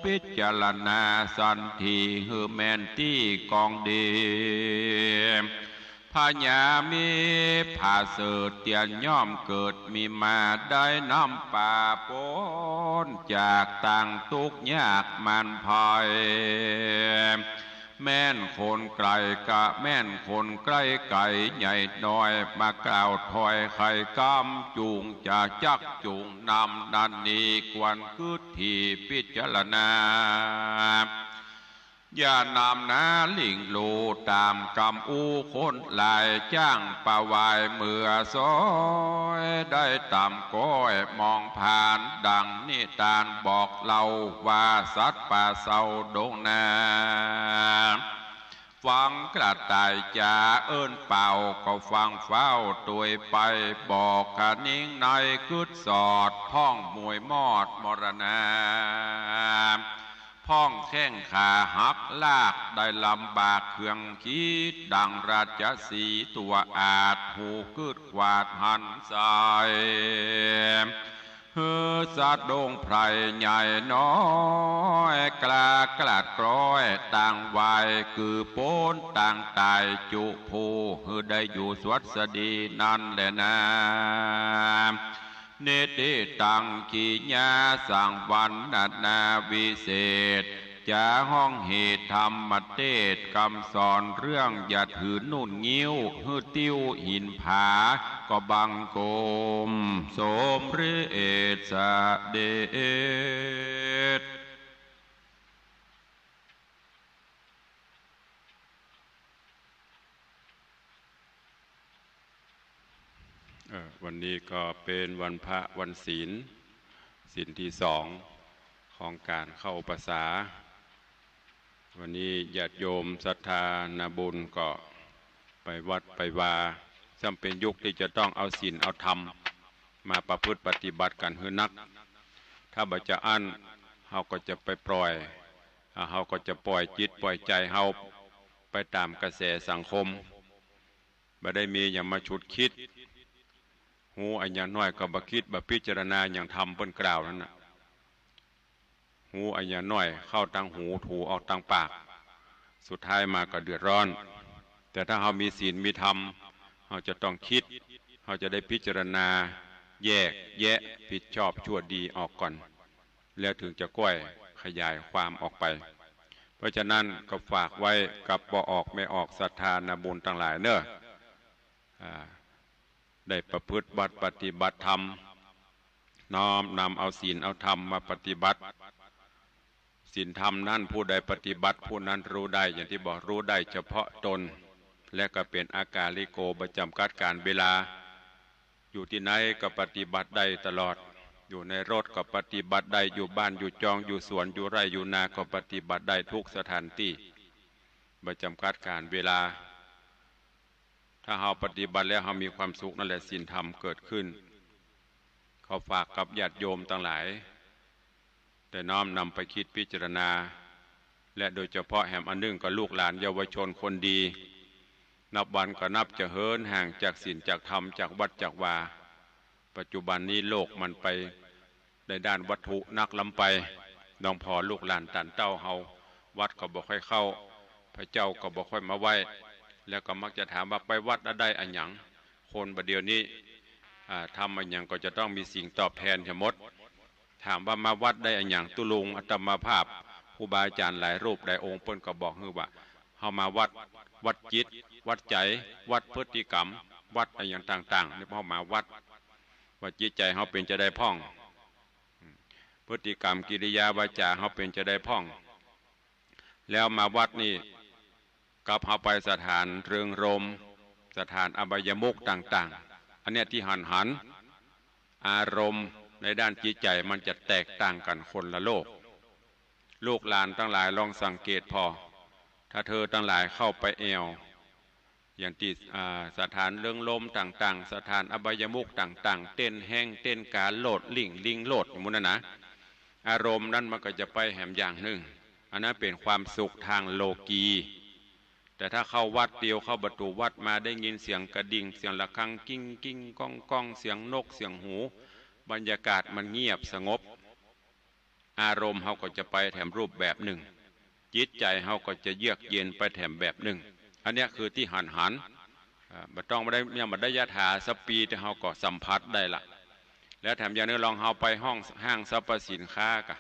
พิจารณาสันที หื้อแม่นตี้กองดี พญามีผาเสริฐเตียนย่อมเกิดมีมา ได้น้ำปาป๊นจากตางตุ๊กข์ยากมารภัย แม่นคนไก๋กะแม่นคนใก้ไก๋ ใหญ่น้อยมากล่าวถ้อยไขกำ จุ่งจะจักจุ่งนำนั้นนี้ ควรกึ๊ดถี่พิจารณา อย่านำนาหลิ่งลู่ต๋ามกำอู้คนหลาย จ้างประวายเมือซ้อย ได้ต๋ามก้อยมองผ่าน ดังนิตานบอกเล่าว่า สัตว์ป่าเศร้าดงนา ฟังกระต่ายจ๋าเอิ้นเป่า ก็ฟังเฝ้าตวยไป บอกขะนิงในกึ๊ดสอด พ่องมวยมอดมรณา พ่องแข้งขาหักลาก ได้ลำบากเครื่องขีด ดังราชสีห์ตั๋วอาชญ์ ฮู้กึ๊ดขวาดหันใส หื้อสัตว์ดงไพร่ใหญ่น้อย กล้ากลาดกร้อยตางวาย กือป๊นตางต๋ายจุผู้ หื้อได้อยู่สวัสดีนั้นแลนา นิติตัง กิริยาสังวรรณนาวิเศษ จะฮ้องเหตุธรรมเตสน์ กำสอนเรื่องอย่าถือนุ่นงิ้ว หื้อติ้วหินผา ก็บังคมสมเร็จเสด็จ เอ่อ วันนี้ก็เป๋นวันพระวันศีล ศีลตี้สองของก๋านเข้าพรรษา วันนี้ญาติโยมศรัทธานาบุญก็ไปวัดไปวา ซึ่งเป๋นยุคตี้จะต้องเอาศีลเอาธรรมมาประพฤติปฏิบัติกั๋นหื้อนัก ถ้าบ่จะอั้น เฮาก็จะไปปล่อย อ่า เฮาก็จะปล่อยจิตปล่อยใจ๋เฮาไปต๋ามกระแสสังคม บ่ได้มีหยังมาฉุกคิด ฮู้อะหยังน้อยก็บ่คิดบ่พิจารณาหยังธรรมเปิ้นกล่าวนั้นน่ะ ฮู้อะหยังน้อยเข้าตางหู ถูออกตางปาก สุดท้ายมาก็เดือดร้อน แต่ถ้าเฮามีศีลมีธรรม เฮาจะต้องคิด เฮาจะได้พิจารณาแยกแยะผิดชอบชั่วดีออกก่อน แล้วถึงจะก้อยขยายความออกไป เพราะฉะนั้นก็ฝากไว้กับป้อออกแม่ออกศรัทธานาบุญตังหลายเน่อ อ่า ได้ประพฤติบัติปฏิบัติธรรม น้อมนำเอาศีลเอาธรรมมาปฏิบัติ ศีลธรรมนั้นผู้ใดปฏิบัติผู้นั้นฮู้ได้ อย่างตี้บอกฮู้ได้เฉพาะตน และก็เป๋นอากาลิโก บ่จ๋ำกัดก๋าลเวลา อยู่ตี้ไหนก็ปฏิบัติได้ตลอด อยู่ในรถก็ปฏิบัติได้ อยู่บ้านอยู่จอง อยู่สวน อยู่ไร่อยู่นาก็ปฏิบัติได้ทุกสถานตี้ บ่จ๋ำกัดก๋าลเวลา ถ้าเฮาปฏิบัติแล้วเฮามีความสุข นั่นแหละศีลธรรมเกิดขึ้น ขอฝากกับญาติโยมตังหลาย ได้น้อมนำไปคิดพิจารณา และโดยเฉพาะแหมอันนึ่งก็ลูกหลานเยาวชนคนดี นับวันก็นับจะเหินห่างจากศีลจากธรรมจากวัดจากวา ปัจจุบันนี้โลกมันไปในด้านวัตถุนักล้ำไป น้องผ่อลูกหลานต้านเต้าเฮา วัดก็บ่ค่อยเข้า พระเจ้าก็บ่ค่อยมาไหว้ แล้วก็มักจะถามว่าไปวัดแล้วได้อะหยัง คนบ่าเดี่ยวนี้ อ่า ทำอะหยังก็จะต้องมีสิ่งตอบแทนทั้งหมด ถามว่ามาวัดได้อะหยัง ตุ๊ลุงอาตมาภาพ ครูบาอาจ๋ารย์หลายรูปหลายองค์เปิ้นก็บอกหื้อว่า เฮามาวัด วัดจิต วัดใจ๋ วัดพฤติกรรม วัดอะหยังต่างๆ นี่เฮามาวัด ว่าจิตใจ๋เฮาเป๋นจาใดพ่อง พฤติกรรมกิริยาวาจ๋าเฮาเป๋นจาใดพ่อง แล้วมาวัดนี่ กับเฮาไปสถานเริงรมย์ สถานอบายมุขต่างๆ อันเนี้ยตี้หันหัน อารมณ์ในด้านจิตใจ๋มันจะแตกต่างกั๋นคนละโลก ลูกหลานตังหลายลองสังเกตผ่อ ถ้าเธอตังหลายเข้าไปแอ่ว อย่างตี้ อ่า สถานเริงรมย์ต่างๆ สถานอบายมุขต่างๆ เต้นแฮง เต้นก๋า โลดลิ่ง ลิ่งโลด อย่างหมู่นั้นนะ อารมณ์นั้นมันก็จะไปแหมอย่างนึ่ง อันนั้นเป๋นความสุขตางโลกี แต่ถ้าเข้าวัดเตียว เข้าประตู๋วัดมา ได้ยินเสียงกระดิ่ง เสียงระฆัง กิ้ง กิ้ง ก้อง ก้อง เสียงนก เสียงหนู บรรยากาศมันเงียบสงบ อารมณ์เฮาก็จะไปแถมรูปแบบนึ่ง จิตใจ๋เฮาก็จะเยือกเย็นไปแถมแบบนึ่ง อันเนี้ยคือตี้หันหัน อ่า บ่ต้องมาได้ ยังบ่ได้ยะถาสักปี๋ แต่เฮาก็สัมผัสได้ละ แล้วแถมอย่างนึ่ง ลองเฮาไปห้อง ห้างสรรพสินค้ากะ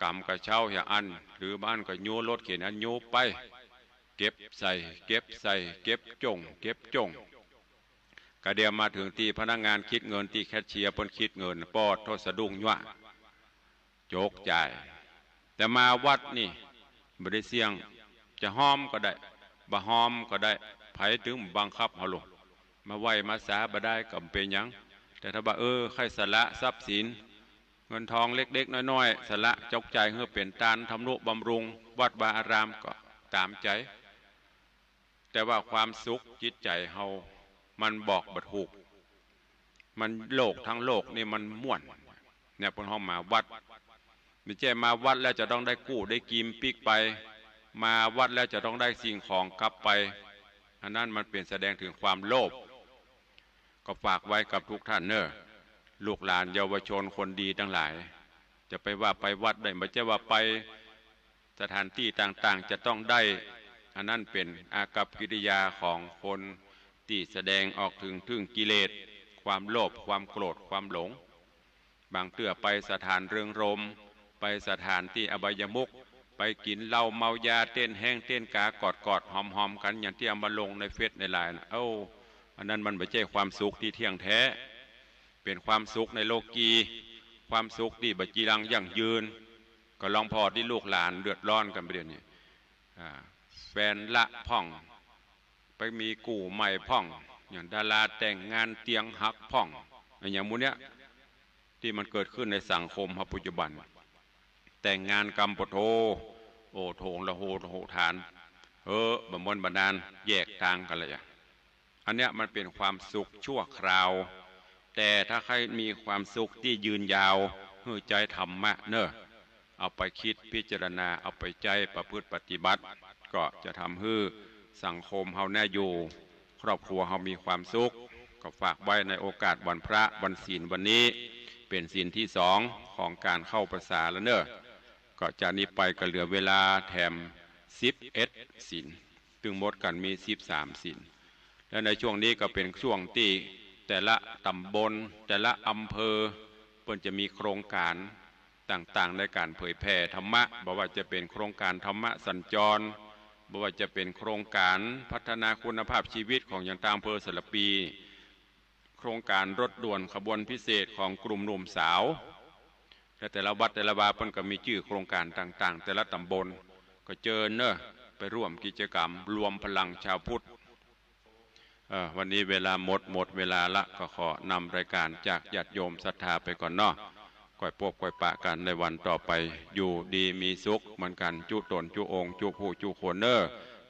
ก๋ำกระเช้าอย่างอั้น หรือบางอั้นก็ยู้รถเข็นอันยู้ไป เก็บใส่ เก็บใส่ เก็บจ้ง เก็บจ้ง กะเดี่ยวมาเถิงตี้พนักงานคิดเงิน ตี้แคชเชียร์เปิ้นคิดเงิน ปอดโธ่ สะดุ้งยั้ว โจกจ่าย แต่มาวัดนี่บ่ได้เสี่ยง จะฮอมก็ได้ บ่ฮอมก็ได้ ใผตึงบังคับเฮาลง มาไหว้มาสาบ่ได้ก็บ่เป๋นหยัง แต่ถ้าว่า เออ ใค่สละทรัพย์สิน เงินทองเล็กๆ น้อยๆ สละโจกจ่ายหื้อเป๋นตานทำนุบำรุงวัดวาอารามก็ต๋ามใจ๋ แต่ว่าความสุขจิตใจ๋เฮา มันบอกบ่ถูก มันโลกตังโลกนี่มันม่วน เนี่ย เปิ้นฮ้องมาวัด บ่ใจ้มาวัดแล้วจะต้องได้กู้ได้กิมปิ๊กไป มาวัดแล้วจะต้องได้สิ่งของกลับไป อันนั้นมันเป๋นแสดงเถิงความโลภ ก็ฝากไว้กับทุกท่านเน่อ ลูกหลานเยาวชนคนดีตังหลาย จะไปว่าไปวัดได้ บ่ใจ้ว่าไปสถานตี้ต่างๆ จะต้องได้ อันนั้นเป๋นอากัปกิริยาของคนตี้แสดงออกเถิง เถิงกิเลส ความโลภ ความโกรธ ความหลง บางเตื้อไปสถานเริงรมย์ ไปสถานตี้อบายมุข ไปกิ๋นเหล้าเมายา เต้นแฮงเต้นก๋า กอดๆ หอมๆ กั๋น อย่างตี้เอามาลงในเฟซในไลน์นะ เอ้า อันนั้นมันบ่ใจ้ความสุขตี้เที่ยงแท้ เป๋นความสุขในโลกี ความสุขตี้บ่จีรังยั่งยืน ก็ลองผ่อตี้ลูกหลานเดือดร้อนกั๋นไปเดี๋ยวนี้ อ่า แฟนละพ่อง ไปมีกู้ใหม่พ่อง อย่างดาราแต่งงานเตียงหักพ่อง อย่างหมู่เนี้ย ตี้มันเกิดขึ้นในสังคมเฮาปัจจุบัน แต่งงานกั๋น ปะโธ่ โอโถงระโหฐาน เฮ้อ บ่ม่วนบ่นาน แยกตางกั๋นละจ้ะ อันเนี้ยมันเป๋นความสุขชั่วคราว แต่ถ้าใค่มีความสุขตี้ยืนยาว หื้อใจ๊ธรรมะเน่อ เอาไปคิดพิจารณา เอาไปใจ๊ประพฤติปฏิบัติ ก็จะทำหื้อสังคมเฮาแน่อยู่ ครอบครัวเฮามีความสุข ก็ฝากไว้ในโอกาสวันพระวันศีลวันนี้ เป๋นศีลตี้สองของก๋านเข้าพรรษาแล้วเน่อ ก็จากนี้ไปก็เหลือเวลาแถมสิบเอ็ดศีล ตึงหมดกั๋นมีสิบสามศีล และในช่วงนี้ก็เป๋นช่วงตี้แต่ละต๋ำบล แต่ละอำเภอ เปิ้นจะมีโครงก๋านต่างๆ ในก๋านเผยแผ่ธรรมะ บ่ว่าจะเป๋นโครงก๋านธรรมะสัญจร บ่ว่าจะเป๋นโครงก๋านพัฒนาคุณภาพชีวิตของอย่างตางอำเภอสารภี โครงก๋านรถด่วนขบวนพิเศษของกลุ่มหนุ่มสาว และแต่ละวัดแต่ละวาเปิ้นก็มีจื้อโครงก๋านต่างๆ แต่ละต๋ำบล ก็เจิญเน่อ ไปร่วมกิจกรรมรวมพลังชาวพุทธ เอ่อ วันนี้เวลาหมด หมดเวลาละ ก็ขอนำรายก๋านจากญาติโยมศรัทธาไปก่อนเนาะ ก้อยปบก้อยปะกั๋นในวันต่อไป อยู่ดีมีสุขเหมือนกั๋น จุ๊ต๋นจุ๊องค์ จุ๊ผู้จุ๊คนเน่อ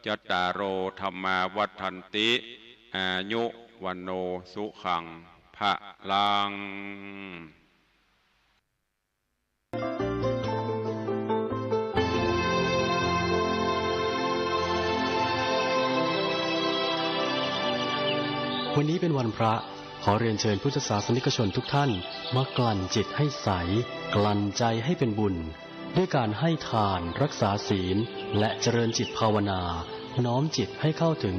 จัตตาโร ธัมมา วัฑฒันติ อายุ วัณโณ สุขัง พะลัง วันนี้เป็นวันพระ ขอเรียนเชิญพุทธศาสนิกชนทุกท่าน มากลั่นจิตให้ใส กลั่นใจให้เป็นบุญ ด้วยการให้ทาน รักษาศีล และเจริญจิตภาวนา น้อมจิตให้เข้าถึง